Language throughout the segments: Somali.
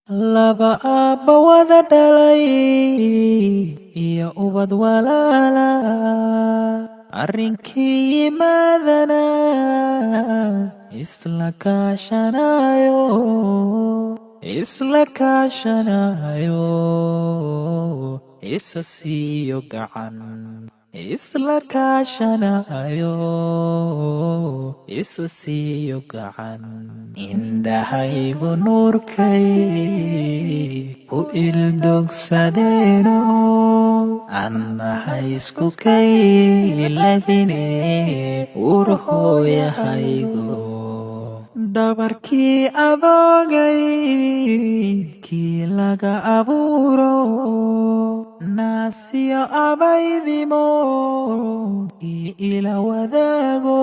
Laba aabba wada dhalay iyo ubad walaala, arrinkii yimaadana isla kaashanayo, isla kaashanayo, isa siiyo gacan, isla kaashanayo, isa siiyo gacan. Indhahaygu nuurkay ku ildogsadeeno, annaha isku kayladine urhooyahaygo. Dhabarkii adoogay kii laga abuuro, naasiyo abaydimo kii ila wadaago,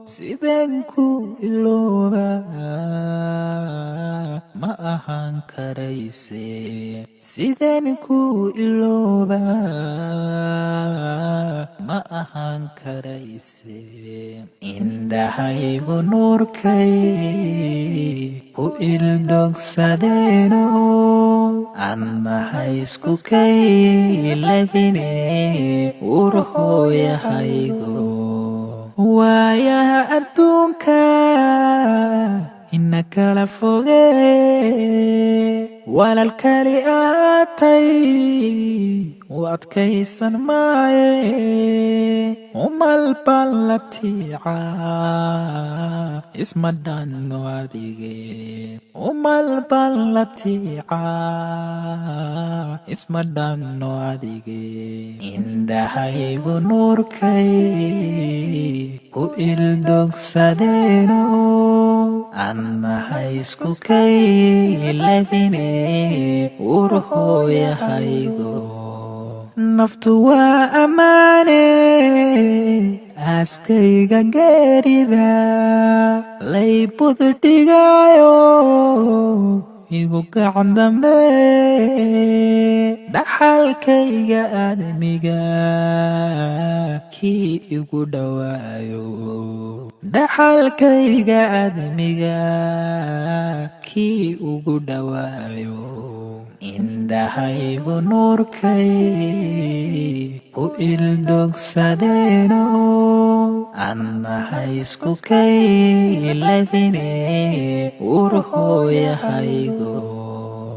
sideen ku ilooba ma ahaan karayse, sideen ku ilooba ma ahaan karayse. Indhahaygu nuurkay ku ildogsadeeno, annaha isku kayladine urhooyahaygo. Waayaha adduunka ina kala foge, walaalkali ahaatay u adkaysan maaye, umal baan la tiica isma dhanno adige, umal baan la tiica isma dhanno adige. Indhahaygu nuurkay ku ildogsadeeno, annaha isku kayladine urhooyahaygo. Naftu waa ammaane, aaskayga geerida laybud dhigaayo, igu gacan dambe dhaxalkayga aadmiga kii igu dhowaayo, dhaxalkayga aadmiga kii ugu dhowaayo. Indhahaygu nuurkay ku ildogsadeeno, annaha isku kayladine urhooyahaygo.